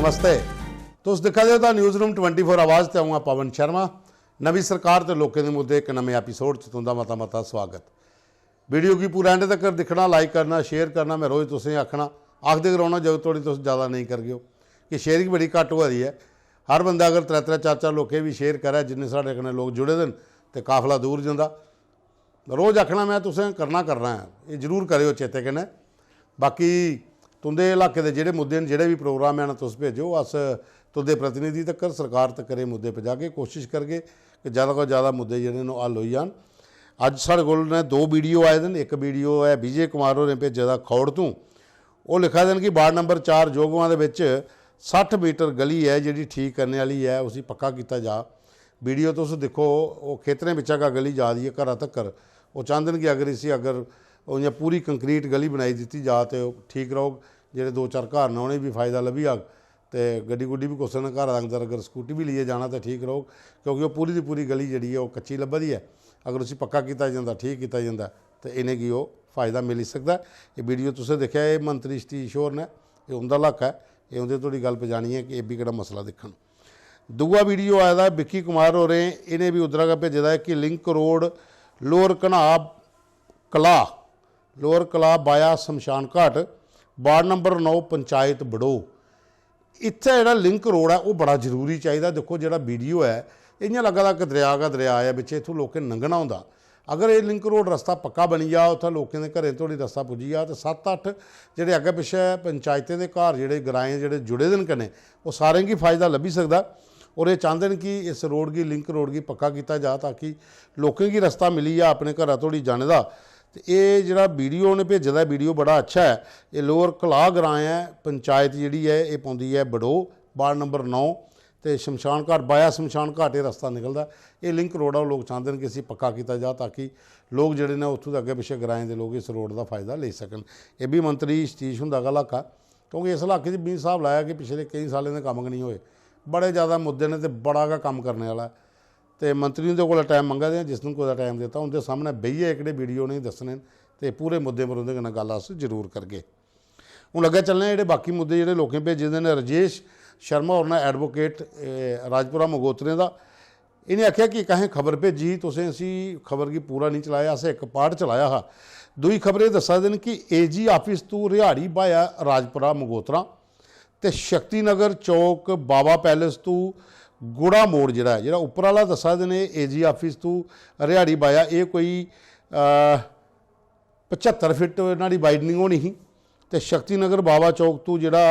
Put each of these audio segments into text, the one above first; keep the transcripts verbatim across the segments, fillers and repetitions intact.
नमस्ते। तुस दिक्खा दे ओ दा न्यूज़ रूम ट्वेंटी फोर आवाज़ ते अ'ऊं आं पवन शर्मा। नमीं सरकार ते लोकें दे मुद्दे इक नमें एपिसोड च तुं'दा मता मता स्वागत। वीडियो गी पूरा एंड तक्कर दिक्खना, लाइक करना, शेयर करना। में रोज तुसेंगी आखना, आखदे गै रौह्ना, जदूं तोड़ी तुस ज़्यादा नेईं करगे ओ कि शेयरिंग बड़ी घट्ट होआ दी ऐ। हर बंदा अगर त्रै त्रै चार चार लोकें बी शेयर करै, जिन्ने साढ़े कन्नै लोक जुड़े दे न, ते काफला दूर जंदा। रोज आखना में तुसें करना करना ऐ, एह् जरूर करेओ चेते कन्नै। बाकी तुं'दे इलाके दे जेह्ड़े मुद्दे न, जेह्ड़े बी प्रोग्राम हैन, तुस भेजो, अस तुं'दे प्रतिनिधि तक्कर, सरकार तक्कर एह् मुद्दे पजागे। कोशिश करगे कि ज़्यादा कोला ज़्यादा मुद्दे जेह्ड़े न, ओह् हल होई जान। अज्ज साढ़े कोल न दो वीडियो आए दे न। इक वीडियो ऐ विजय कुमार होरें भेजे दा खौड़ तों। ओह् लिखा दे न कि वार्ड नंबर चार जोगवां दे बिच सट्ठ मीटर गली ऐ जेह्ड़ी ठीक करने आह्ली ऐ, उसी पक्का कीता जा। वीडियो तुस दिक्खो, ओह् खेतरें बिच्चा गै गली जा दी ऐ घरा तक्कर। ओह् चांह्दे न कि अगर इसी, अगर ओह् इ'यां पूरी कंक्रीट गली बनाई दित्ती जा ते ओह् ठीक रौह्ग। जेह्ड़े दो चार घर न, उ'नेंगी बी फायदा लब्भी जाग ते गड्डी गुड्डी बी कुसै ने घर अंदर अगर स्कूटी बी लेइयै जाना ते ठीक रौह्ग, क्योंकि ओह् पूरी दी पूरी गली जेह्ड़ी ऐ, ओह् कच्ची लब्भा दी ऐ। अगर उसी पक्का कीता जंदा, ठीक कीता जंदा, ते इ'नेंगी ओह् फायदा मिली सकदा ऐ। एह् वीडियो तुसें दिक्खेआ, एह् मंत्री सतीश होर न, एह् उं'दा इलाका ऐ, एह् उं'दे धोड़ी गल्ल पजानी ऐ कि एह् बी केह्ड़ा मसला दिक्खन। दूआ वीडियो आए दा विक्की कुमार होरें, इ'नें बी उद्धरा गै भेजे दा ऐ कि लिंक रोड लोअर घनाब कलाह, लोअर कलाह बाया शमशान घाट, वार्ड नंबर नौ, पंचायत बड़ो। इत्थै जेह्ड़ा लिंक रोड ऐ, ओह् बड़ा जरूरी चाहिदा। दिक्खो, जेह्ड़ा वीडियो ऐ, इ'यां लग्गा दा इक दरेआ गै दरेआ ऐ, बिच्च इत्थूं लोकें लंघना होंदा। अगर एह् लिंक रोड रस्ता पक्का बनी जा, उत्थै लोकें दे घरें धोड़ी रस्ता पुज्जी जा, ते सत्त अट्ठ जेह्ड़े अग्गें पिच्छें पंचायतें दे घर, जेह्ड़े ग्राएं जेह्ड़े जुड़े दे न कन्नै, ओह् सारें गी फायदा लब्भी सकदा। और एह् चांह्दे न कि इस रोड गी, लिंक रोड गी पक्का कीता जा, ताकि लोकें गी रस्ता मिली जा अपने घरा धोड़ी जाने दा। ते एह् जेह्ड़ा वीडियो उ'नें भेजे दा, वीडियो बड़ा अच्छा ऐ। एह् लोअर कलाह ग्रां ऐ, पंचायत जेह्ड़ी ऐ, एह् पौंदी ऐ बड़ो, वार्ड नंबर नौ, ते शमशान घाट, बाया शमशान घाट एह् रस्ता निकलदा। एह् लिंक रोड ऐ, ओह् लोक चांह्दे न कि इसी पक्का कीता जा, ताकि लोक जेह्ड़े न, उत्थूं दे अग्गें पिच्छें ग्राएं दे लोक इस रोड दा फायदा लेई सकन। एह् बी मंत्री सतीश हुंदा गै इलाका, क्योंकि इस इलाके च बी स्हाब लाया कि पिछले केईं सालें दे कम्म गै निं होए। बड़े ज़्यादा मुद्दे न ते बड़ा गै कम्म करने आह्ला ऐ। ते मंत्री हुंदे कोला टाइम मंगा दे आं, जिस दिन कुतै टाइम दित्ता, उं'दे सामनै बेहियै एह्कड़े वीडियो उ'नेंगी दस्सने न ते पूरे मुद्दें पर उं'दे कन्नै गल्ल अस जरूर करगे। हून अग्गें चलने आं, जेह्ड़े बाकी मुद्दे जेह्ड़े लोकें भेजे दे न। राजेश शर्मा होर न, एडवोकेट, ए, राजपुरा मगोत्रे दा। इ'नें आखेआ कि इक असें खबर भेजी ही, तुसें इसी खबर गी पूरा निं चलाया, असें इक पार्ट चलाया हा। दूई खबर एह् दस्सा दे न कि एजी आफिस तू रिहाड़ी ब्हाया राजपुरा मगोत्रा ते शक्ति नगर चौक बाबा पैलेस तू गुड़ा मोड़ जेह्ड़ा ऐ, जेह्ड़ा उप्पर आह्ला दस्सा दे न, एजी आफिस तू रिहाड़ी ब्हाया, एह् कोई, अ, पचत्तर फिट न्हाड़ी वाइडनिंग होनी ही। ते शक्ति नगर बाबा चौक तू जेह्ड़ा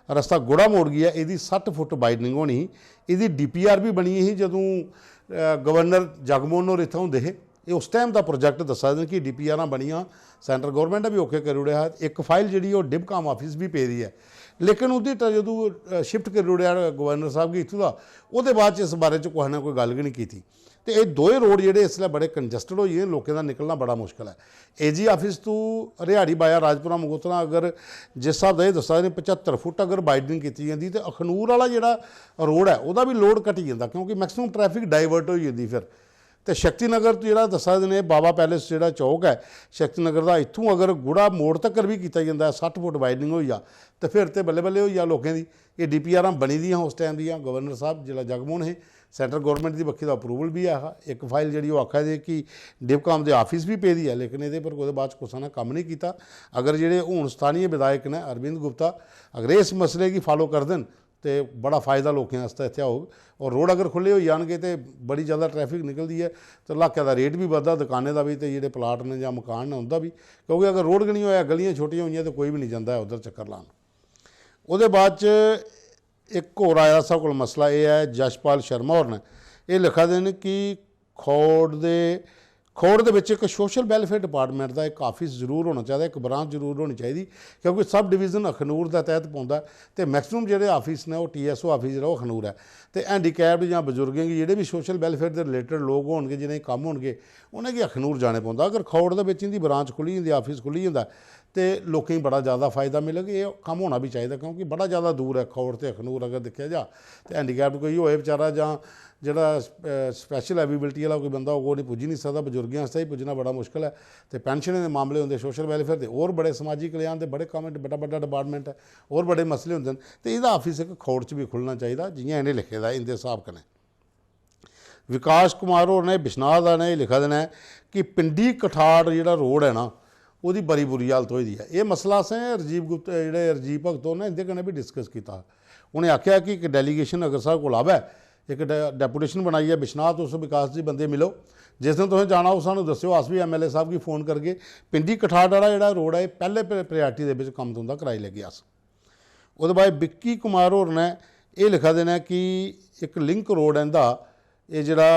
रस्ता गुड़ा मोड़ गी ऐ, एह्दी सट्ठ फुट वाइडनिंग होनी ही। एह्दी डीपीआर बी बनी ही जदूं, अ, गवर्नर जगमोहन होर इत्थै होंदे हे। एह् उस टाइम दा प्रोजेक्ट दस्सा दे न कि डीपीआरां बनियां, सेंट्रल गवर्नमेंट ने बी ओके करी ओड़ेआ हा। इक फाइल जेह्ड़ी ओह् डिबकाम आफिस बी पेदी ऐ, लेकिन ओह्दी ट-, जदूं, अ, शिफ्ट करी ओड़ेआ गवर्नर साहब गी इत्थूं दा, ओह्दे बाद च इस बारे च कुसै ने कोई गल्ल गै निं कीती। ते एह् दोए रोड जेह्ड़े इसलै बड़े कंजस्टड होई गे न, लोकें दा निकलना बड़ा मुश्कल ऐ। एजी आफिस तू रिहाड़ी बाया राजपुरा मगोत्रा, अगर जिस स्हाब दा एह् दस्सा दे न, पचत्तर फुट अगर वाइडनिंग कीती जंदी ते अखनूर आह्ला जेह्ड़ा रोड ऐ, ओह्दा बी लोड घटी जंदा, क्योंकि मैक्सिमम ट्रैफिक डाइवर्ट होई जंदी फिर। ते शक्ति नगर तू जेह्ड़ा दस्सा दे न, एह् बाबा पैलेस जेह्ड़ा चौक ऐ शक्ति नगर दा, इत्थूं अगर गुड़ा मोड़ तक्कर बी कीता जंदा ऐ, सट्ठ फुट वाइडनिंग होई जा, ते फिर ते बल्लें बल्लें होई जा लोकें दी। एह् डीपीआरां बनी दियां उस टाइम दियां, गवर्नर साहब जिसलै जगमोहन हे, सेंट्रल गवर्नमेंट दी बक्खी दा अप्रूवल बी ऐ हा। इक फाइल जेह्ड़ी ओह् आखा दे कि डिबकाम दे आफिस बी पेदी ऐ, लेकिन एह्दे पर कोई बाद च कुसै ने कम्म निं कीता। अगर जेह्ड़े हून स्थानीय विधायक न अरविंद गुप्ता, अगर इस मसले गी फालो करदे न ते बड़ा फायदा लोकें आस्तै इत्थै होग। और रोड अगर खु'ल्ले होई जान गे ते बड़ी ज़्यादा ट्रैफिक निकलदी ऐ, ते इलाके दा रेट बी बधदा, दुकानें दा बी ते जेह्ड़े प्लाट न जां मकान न उं'दा बी, क्योंकि अगर रोड गै निं होया, गलियां छोटियां होइयां, ते कोई बी निं जंदा ऐ उद्धर चक्कर लान। ओह्दे बाद च इक होर आए दा साढ़े कोल मसला, एह् ऐ यशपाल शर्मा होर न, एह् लिखा दे न कि खौड़ दे, खौड़ दे बिच इक सोशल वैलफेयर डिपार्टमेंट दा इक आफिस जरूर होना चाहिदा, इक ब्रांच जरूर होनी चाहिदी, क्योंकि सब डिवीजन अखनूर दे तैह्त पौंदा ऐ ते मैक्सिमम जेह्ड़े आफिस न, ओह् टीएसओ आफिस जेह्ड़ा, ओह् अखनूर ऐ। ते हैंडीकैप्ड जां बजुर्गें गी, जेह्ड़े बी सोशल वैलफेयर दे रिलेटेड लोक होनगे, जि'नेंगी कम्म होनगे, उ'नेंगी अखनूर जाने पौंदा। अगर खौड़ दे बिच इं'दी ब्रांच खु'ल्ली जंदी, आफिस खु'ल्ली जंदा, ते लोकें गी बड़ा ज़्यादा फायदा मिलग। एह् कम्म होना बी चाहिदा, क्योंकि बड़ा ज़्यादा दूर ऐ खौड़ ते अखनूर, अगर दिक्खेआ जा। ते हैंडीकैप्ड कोई होए बेचारा, जां जेह्ड़ा, अ, स्पैशल एबीलिटी आह्ला कोई बंदा होग, ओह् निं पुज्जी निं सकदा, बजुर्ग बुजुर्गें आस्तै बी पुज्जना बड़ा मुश्कल ऐ। ते पैंशनें दे मामले होंदे, सोशल वैलफेयर दे होर बड़े समाजी कल्याण दे बड़े कम्म, बड्डा बड्डा डिपार्टमेंट ऐ, होर बड़े मसले होंदे न। ते एह्दा आफिस इक खौड़ च बी खु'ल्लना चाहिदा, जि'यां इ'नें लिखे दा ऐ इं'दे स्हाब कन्नै। विकास कुमार होर ने बिश्नाह दा ने एह् लिखा दे न कि पिंडी कठाड़ जेह्ड़ा रोड ऐ ना, ओह्दी बड़ी बुरी हालत होई दी ऐ। एह् मसला असें राजीव गुप्ता, जेह्ड़े राजीव भगत होर ने, इं'दे कन्नै बी डिस्कस कीता। उ'नें आखेआ कि इक डेलीगेशन अगर साढ़े कोल आवै, इक डे-, डेपुटेशन बनाइयै बिश्नाह तुस विकास जी बंदे मिलो, जिस दिन तुसें जाना होग सानूं दस्सेओ, अस बी एमएलए साहब गी फोन करगे। पिंडी कठाड़ आह्ला जेह्ड़ा रोड ऐ, एह् पैह्ले प्र-, प्रायोरिटी दे बिच कम्म तुं'दा कराई लैगे अस। ओह्दे बाद विक्की कुमार होर ने एह् लिखा दे न कि इक लिंक रोड ऐ इं'दा, एह् जेह्ड़ा,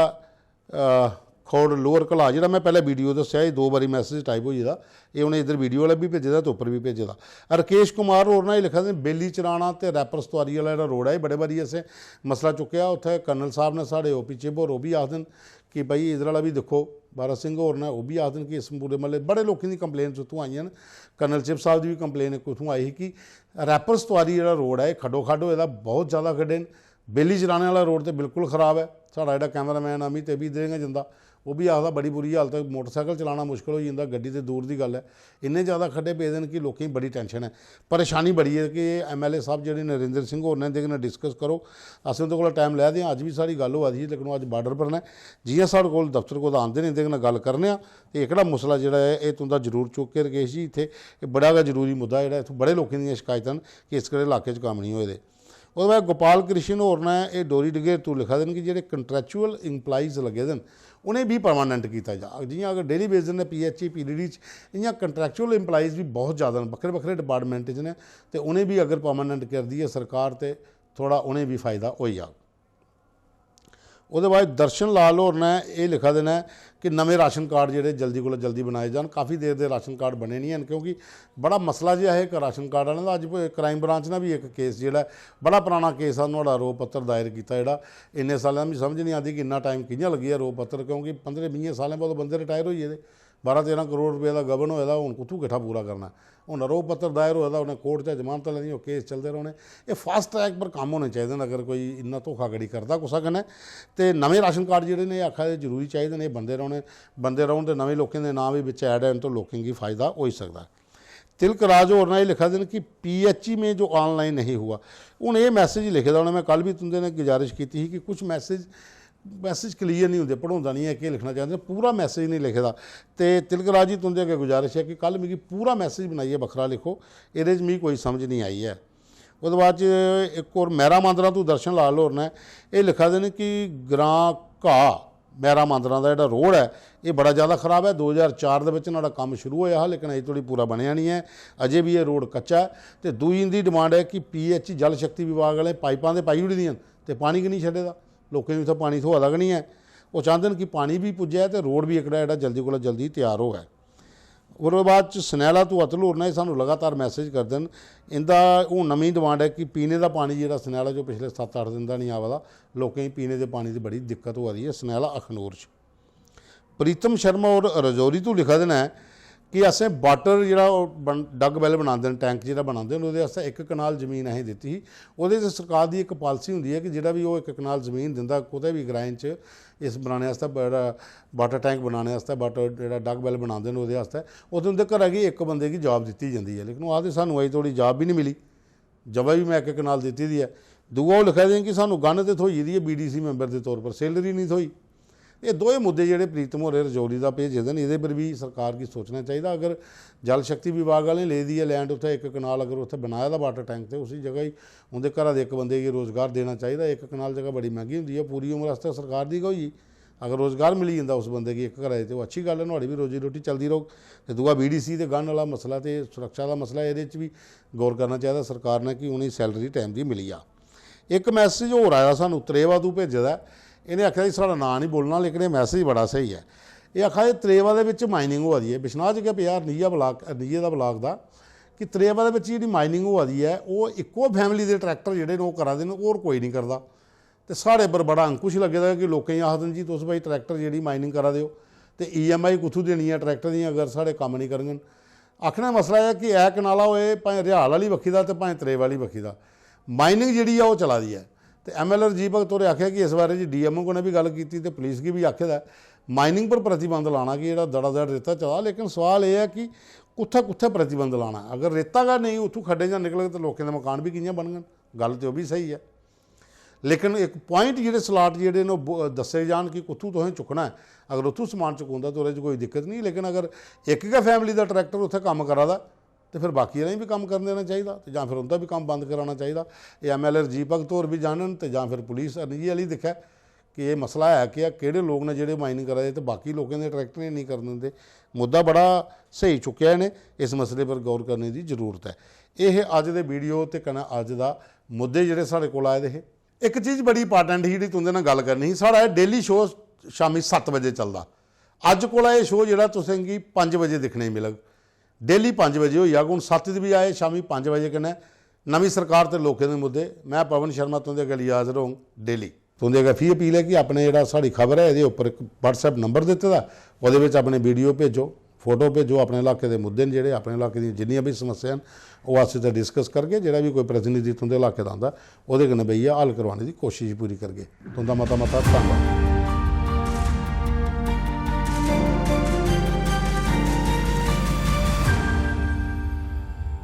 अ, खौड़ लोअर घला, जेह्ड़ा में पैह्लें वीडियो दस्सेआ, एह् दो बारी मैसेज टाइप होई गेदा। एह् उ'नें इद्धर वीडियो आह्ला बी भेजे दा ते उप्पर बी भेजे दा। रकेश कुमार होर ने एह् लिखा दे न, बेली चराना ते रैपर सतवारी आह्ला जेह्ड़ा रोड ऐ, एह् बड़े बारी असें मसला चुक्केआ। उत्थै कर्नल साहब ने साढ़े ओपी चिब होर, ओह् बी आखदे न कि भाई इद्धर आह्ला बी दिक्खो, बारा सिंह होर ने ओह् बी आखदे न कि इस पूरे म्हल्ले बड़े लोकें दी कंप्लेन उत्थूं आइयां न। कर्नल चिब साहब दी बी कंप्लेन इक उत्थूं आई ही कि रैपर सतवारी जेह्ड़ा रोड ऐ, एह् खड्डो खड्ड होए दा, बहुत ज़्यादा खड्डे न। बेली चराने आह्ला रोड ते बिल्कुल खराब ऐ। साढ़ा जेह्ड़ा कैमरामैन अमित, एह् बी इद्धरें गै जंदा, ओह् बी आखदा बड़ी बुरी हालत ऐ, मोटरसाइकल चलाना मुश्कल होई जंदा, गड्डी ते दूर दी गल्ल ऐ। इन्ने ज़्यादा खड्डे पेदे न कि लोकें गी बड़ी टैंशन ऐ, परेशानी बड़ी ऐ कि एमएलए साहब जेह्ड़े नरेंद्र सिंह होर न, इं'दे कन्नै डिस्कस करो। असें उं'दे कोला टाइम लै दे आं, अज्ज बी साढ़ी गल्ल होआ दी ही, लेकिन ओह् अज्ज बार्डर पर न। जि'यां साढ़े कोल दफ्तर कोल आंदे न, इं'दे कन्नै गल्ल करने आं। ते एह्कड़ा मसला जेह्ड़ा ऐ, एह् तुं'दा जरूर चुक्क के रकेश जी, इत्थै एह् बड़ा गै जरूरी मुद्दा जेह्ड़ा, इत्थूं बड़े लोकें दियां शकैतां न कि इस केह्ड़े इलाके च कम्म निं होए दे। ओह्दे बाद गोपाल कृष्ण होर ने एह् डोरी डगेर तू लिखा दे न कि जेह्ड़े कंट्रैक्चुअल एम्प्लाइज लग्गे दे न, उ'नें बी परमानेंट कीता जा। जि'यां अगर डेली बेसिस ने पीएचई, पीडीडी च, इ'यां कंट्रैक्चुअल एम्प्लाइज बी बहुत ज़्यादा न, बक्खरे बक्खरे डिपार्टमेंट च न, ते उ'नें बी अगर परमानेंट करदी ऐ सरकार, ते थोह्ड़ा उ'नें बी फायदा होई जाग। ओह्दे बाद दर्शन लाल होर ने एह् लिखा दे न कि नमें राशन कार्ड जेह्ड़े जल्दी कोला जल्दी बनाए जान। काफ़ी देर दे राशन कार्ड बने निं हैन, क्योंकि बड़ा मसला जेहा ऐ इक राशन कार्ड आह्लें दा। अज्ज क्राइम ब्रांच ने बी इक केस जेह्ड़ा ऐ, बड़ा पराना केस हा, नुहाड़ा आरोप पत्र दायर कीता जेह्ड़ा, इन्ने सालें दा मिगी समझ निं आंदी कि इन्ना टाइम कि'यां लग्गी गेआ आरोप पत्र, क्योंकि पंदरें बीहें सालें बाद ओह् बंदे रिटायर होई गेदे। बारां तेरां करोड़ रपेऽ दा गबन होए दा, हून कुत्थूं किट्ठा पूरा करना? हून आरोप पत्र दायर होए दा, उ'नें कोर्ट च जमानत लैनी, ओह् केस चलदे रौह्ने। एह् फास्ट ट्रैक पर कम्म होने चाहिदे न। अगर कोई इन्ना धोखाधड़ी करदा कुसै कन्नै, ते नमें राशन कार्ड जेह्ड़े न, एह् आखा दे जरूरी चाहिदे न, एह् बनदे रौह्ने, बनदे रौह्न ते नमें लोकें दे नांऽ बी बिच ऐड हैन, तो लोकें गी फायदा होई सकदा ऐ। तिलक राज होर ने एह् लिखा दे न कि पीएचई में जो ऑनलाइन नहीं हुआ। हून एह् मैसेज लिखे दा उ'नें, में कल बी तुं'दे ने गुजारिश कीती ही कि कुछ मैसेज, मैसेज क्लियर निं होंदे, पढ़ोंदा निं ऐ, केह् लिखना चांह्दे न, पूरा मैसेज निं लिखे दा। ते तिलक राज जी, तुं'दे अग्गें गुजारिश ऐ कि कल मिगी पूरा मैसेज बनाइयै बक्खरा लिखो, एह्दे च मिगी कोई समझ निं आई ऐ। ओह्दे बाद च इक होर मैरा मांदरा तू दर्शन लाल होर न, एह् लिखा दे न कि ग्रां घाऽ मैरा मांदरा दा जेह्ड़ा रोड ऐ, एह् बड़ा ज़्यादा खराब ऐ। दो ज्हार चार दे बिच नुहाड़ा कम्म शुरू होएआ हा, लेकिन अजें धोड़ी पूरा बनेआ निं ऐ। अजें बी एह् रोड कच्चा ऐ। ते दूई इं'दी डिमांड ऐ कि पीएचई जल शक्ति विभाग आह्लें पाइपां ते पाई ओड़ी दियां न, ते पानी गै निं छड्डे दा। लोकें गी उत्थै पानी थ्होआ दा गै निं ऐ। ओह् चांह्दे न कि पानी बी पुज्जै ते रोड बी एह्कड़ा जेह्ड़ा जल्दी कोला जल्दी त्यार होऐ। ओह्दे बाद च सनैला तू अतल होर ने सानूं लगातार मैसेज करदे न। इं'दा हून नमीं डिमांड ऐ कि पीने दा पानी जेह्ड़ा सनैला चों पिछले सत्त अट्ठ दिन दा निं आवा दा, लोकें गी पीने दे पानी दी बड़ी दिक्कत होआ दी ऐ सनैला अखनूर च। प्रीतम शर्मा होर रजौरी तू लिखा दे न कि असें वाटर जेह्ड़ा ओह् बन-, डग वैल बनांदे न, टैंक जेह्ड़ा बनांदे न, ओह्दे आस्तै इक कनाल जमीन असें दित्ती ही। ओह्दे च सरकार दी इक पालिसी होंदी ऐ कि जेह्ड़ा बी ओह् इक कनाल जमीन दिंदा कुतै बी ग्राएं च इस बनाने आस्तै, बड़ा वाटर टैंक बनाने आस्तै, वाटर जेह्ड़ा डग वैल बनांदे न ओह्दे आस्तै, ओह्दे उं'दे घरा गी इक बंदे गी जॉब दित्ती जंदी ऐ। लेकिन ओह् आखदे सानूं अजें धोड़ी जॉब बी निं मिली, ज'गा बी में इक कनाल दित्ती दी ऐ। दूआ ओह् लिखा दे न कि सानूं गन ते थ्होई गेदी ऐ बीडीसी मैंबर दे तौर पर, सैलरी निं थ्होई। एह् दोए मुद्दे जेह्ड़े प्रीतम होरें रजौरी दा भेजे दे न, एह्दे पर बी सरकार गी सोचना चाहिदा। अगर जल शक्ति विभाग आह्लें लेई दी ऐ लैंड, उत्थै इक कनाल अगर उत्थै बनाए दा वाटर टैंक, ते उसी ज'गा गी उं'दे घरा दे इक बंदे गी रोजगार देना चाहिदा। इक कनाल ज'गा बड़ी मैंह्गी होंदी ऐ, पूरी उम्र आस्तै सरकार दी गै होई गेई। अगर रोजगार मिली जंदा उस बंदे गी इक घरै च, ते ओह् अच्छी गल्ल ऐ, नुहाड़ी बी रोजी रोटी चलदी रौह्ग। ते दूआ बीडीसी ते गन आह्ला मसला ते सुरक्षा दा मसला ऐ, एह्दे च बी गौर करना चाहिदा सरकार ने कि उ'नेंगी सैलरी टाइम दी मिली जा। इक मैसेज होर आया सानूं, त्रेवा तू भेजे दा ऐ। इ'नें आखेआ जी साढ़ा नांऽ निं बोलना, लेकिन एह् मैसेज बड़ा स्हेई ऐ। एह् आखा दे त्रेवा दे बिच माइनिंग होआ दी ऐ, बिश्नाह च गै पेआ, रनिया ब्लाक, रनिये दा ब्लाक दा, कि त्रेवा दे बिच जेह्ड़ी माइनिंग होआ दी ऐ, ओह् इक्को फैमिली दे ट्रैक्टर जेह्ड़े न, ओह् करा दे न, होर कोई निं करदा। ते साढ़े पर बड़ा अंकुश लग्गे दा कि लोकें गी आखदे न जी, तुस भाई ट्रैक्टर जेह्ड़ी माइनिंग करा दे ओ, ते ईएमआई कुत्थूं देनी ऐ ट्रैक्टर दी अगर साढ़े कम्म निं करङन। आखने दा मसला एह् ऐ कि ऐ कनाला होए, भाएं रिहाल आह्ली बक्खी दा ते भाएं त्रेब आह्ली बक्खी दा, माइनिंग जेह्ड़ी ऐ ओह् चला दी ऐ। ते एमएलए राजीव भगत होरें आखेआ कि इस बारे च डीएमओ कन्नै बी गल्ल कीती ते पुलिस गी बी आखे दा ऐ। माइनिंग पर प्रतिबंध लाना कि जेह्ड़ा दड़ादड़ रेता चला दा, लेकिन सवाल एह् ऐ कि कुत्थै कुत्थै प्रतिबंध लाना? अगर रेता गै नेईं उत्थूं खड्डें चा निकलग ते लोकें दे मकान बी कि'यां बनङन? गल्ल ते ओह् बी स्हेई ऐ। लेकिन इक प्वाइंट जेह्ड़े स्लाट जेह्ड़े न ओह् ब-, दस्से जान कि कुत्थूं तुसें चुक्कना ऐ। अगर उत्थूं समान चुकोंदा ते ओह्दे च कोई दिक्कत निं, लेकिन अगर इक गै फैमिली दा ट्रैक्टर उत्थै कम्म करा दा ते फिर बाकी आह्लें गी बी कम्म करन देना चाहिदा ते जां फिर उं'दा बी कम्म बंद कराना चाहिदा। एह् एम एल ए रजीव भगत होर बी जानन ते जां फिर पुलिस एन जी ए आह्ली दिक्खै कि एह् मसला है केह् ऐ, केह्ड़े लोक न जेह्ड़े माइनिंग करा दे ते बाकी लोकें दे ट्रैक्टरें नेईं करन दिंदे। मुद्दा बड़ा स्हेई चुक्केआ इ'नें, इस मसले पर गौर करने दी जरूरत ऐ। एह् हे अज्ज दे वीडियो ते कन्नै अज्ज दा मुद्दे जेह्ड़े साढ़े कोल आए दे हे। इक चीज बड़ी इंपार्टेंट ही जेह्ड़ी तुं'दे नै गल्ल करनी ही। साढ़ा एह् डेली शो शामीं सत्त बजे चलदा। अज्ज कोला एह् शो जेह्ड़ा तुसें गी पंज बजे दिक्खने गी मिलग। डेली पंज बजे होई जाग। हून सत्त दी बी आए शामीं पंज बजे कन्नै नमीं सरकार ते लोकें दे मुद्दे। में पवन शर्मा तुं'दे अग्गें लेइयै हाजर होङ डेली। तुं'दे अग्गें फ्ही अपील ऐ कि अपने जेह्ड़ा साढ़ी खबर ऐ एह्दे उप्पर इक WhatsApp नंबर दित्ते दा, ओह्दे बिच अपने वीडियो भेजो, फोटो भेजो, अपने इलाके दे मुद्दे न जेह्ड़े, अपने इलाके दियां जिन्नियां बी समस्यां न ओह् अस इत्थै डिस्कस करगे। जेह्ड़ा बी कोई प्रतिनिधि तुं'दे इलाके दा आंदा ओह्दे कन्नै बेहियै हल करवाने दी कोशिश पूरी करगे। तुं'दा मता मता धन्नवाद।